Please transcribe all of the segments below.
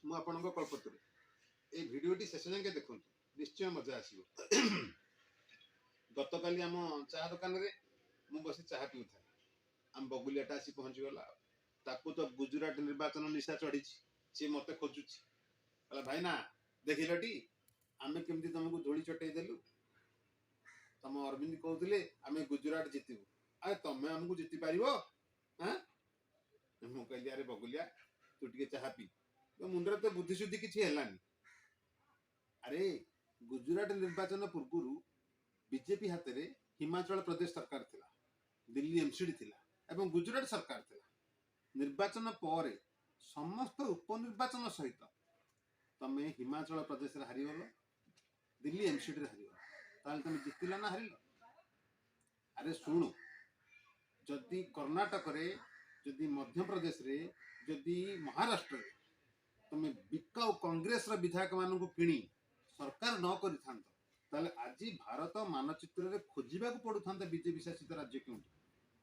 ମୁଁ ଆପଣଙ୍କ କଳ୍ପତରୁ। ଏଇ ଭିଡ଼ିଓଟି ଶେଷ ଯାକେ ଦେଖନ୍ତୁ, ନିଶ୍ଚୟ ମଜା ଆସିବ। ଗତକାଲି ଆମ ଚାହା ଦୋକାନରେ ମୁଁ ବସି ଚାହା ପିଉଥାଏ। ଆମ ବଗୁଲିଆଟା ଆସି ପହଞ୍ଚିଗଲା। ତାକୁ ତ ଗୁଜୁରାଟ ନିର୍ବାଚନ ନିଶା ଚଢ଼ିଛି। ସିଏ ମୋତେ ଖୋଜୁଛି। କହିଲା, "ଭାଇନା, ଦେଖିଲଟି ଆମେ କେମିତି ତମକୁ ଧୂଳି ଚଟେଇ ଦେଲୁ? ତମ ଅରବିନ୍ଦ କହୁଥିଲେ ଆମେ ଗୁଜୁରାଟ ଜିତିବୁ। ଆରେ, ତମେ ଆମକୁ ଜିତି ପାରିବ? ଆଁ?" ମୁଁ କହିଲି, "ଆରେ ବଗୁଲିଆ, ତୁ ଟିକେ ଚାହା ପି, ତୋ ମୁଣ୍ଡରେ ତ ବୁଦ୍ଧି ସୁଦ୍ଧି କିଛି ହେଲାନି। ଆରେ, ଗୁଜୁରାଟ ନିର୍ବାଚନ ପୂର୍ବରୁ ବିଜେପି ହାତରେ ହିମାଚଳ ପ୍ରଦେଶ ସରକାର ଥିଲା, ଦିଲ୍ଲୀ ଏମସିଡି ଥିଲା ଏବଂ ଗୁଜୁରାଟ ସରକାର ଥିଲା। ନିର୍ବାଚନ ପରେ ସମସ୍ତ ଉପନିର୍ବାଚନ ସହିତ ତମେ ହିମାଚଳ ପ୍ରଦେଶରେ ହାରିଗଲ, ଦିଲ୍ଲୀ ଏମସିଡିରେ ହାରିଗଲ। ତାହେଲେ ତମେ ଜିତିଲ ନା ହାରିଲ? ଆରେ ଶୁଣୁ, ଯଦି କର୍ଣ୍ଣାଟକରେ, ଯଦି ମଧ୍ୟପ୍ରଦେଶରେ, ଯଦି ମହାରାଷ୍ଟ୍ରରେ ତମେ ବିକାଉ କଂଗ୍ରେସର ବିଧାୟକମାନଙ୍କୁ କିଣି ସରକାର ନ କରିଥାନ୍ତ, ତାହେଲେ ଆଜି ଭାରତ ମାନଚିତ୍ରରେ ଖୋଜିବାକୁ ପଡୁଥାନ୍ତା ବିଜେପି ଶାସିତ ରାଜ୍ୟ କେଉଁଠି।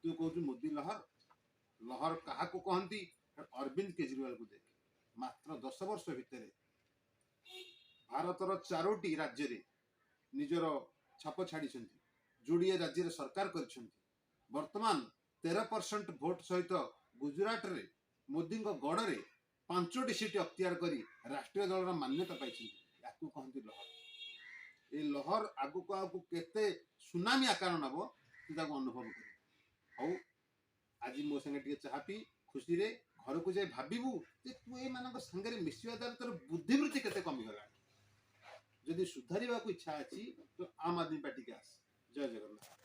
ତୁ କହୁଛୁ ମୋଦି ଲହର। ଲହର କାହାକୁ କହନ୍ତି, ଅରବିନ୍ଦ କେଜରିୱାଲକୁ ଦେଖେ। ମାତ୍ର 10 ବର୍ଷ ଭିତରେ ଭାରତର ଚାରୋଟି ରାଜ୍ୟରେ ନିଜର ଛାପ ଛାଡ଼ିଛନ୍ତି, ଯୋଡ଼ିଏ ରାଜ୍ୟରେ ସରକାର କରିଛନ୍ତି। ବର୍ତ୍ତମାନ 13% ଭୋଟ ସହିତ ଗୁଜୁରାଟରେ ମୋଦିଙ୍କ ଗଡ଼ରେ ପାଞ୍ଚଟି ସିଟ୍ ଅକ୍ତିଆର କରି ରାଷ୍ଟ୍ରୀୟ ଦଳର ମାନ୍ୟତା ପାଇଛନ୍ତି। ୟାକୁ କହନ୍ତି ଲହର। ଏ ଲହର ଆଗକୁ ଆଗକୁ କେତେ ସୁନାମି ଆକାର ନେବ, ତୁ ତାକୁ ଅନୁଭବ କରିବୁ। ହଉ, ଆଜି ମୋ ସାଙ୍ଗେ ଟିକେ ଚାହା ପି, ଖୁସିରେ ଘରକୁ ଯାଇ ଭାବିବୁ ଯେ ତୁ ଏମାନଙ୍କ ସାଙ୍ଗରେ ମିଶିବା ଦ୍ୱାରା ତୋର ବୁଦ୍ଧିବୃତ୍ତି କେତେ କମିଗଲାଣି। ଯଦି ସୁଧାରିବାକୁ ଇଚ୍ଛା ଅଛି ତ ଆମ୍ ଆଦମୀ ପାର୍ଟିକି ଆସ। ଜୟ ଜଗନ୍ନାଥ।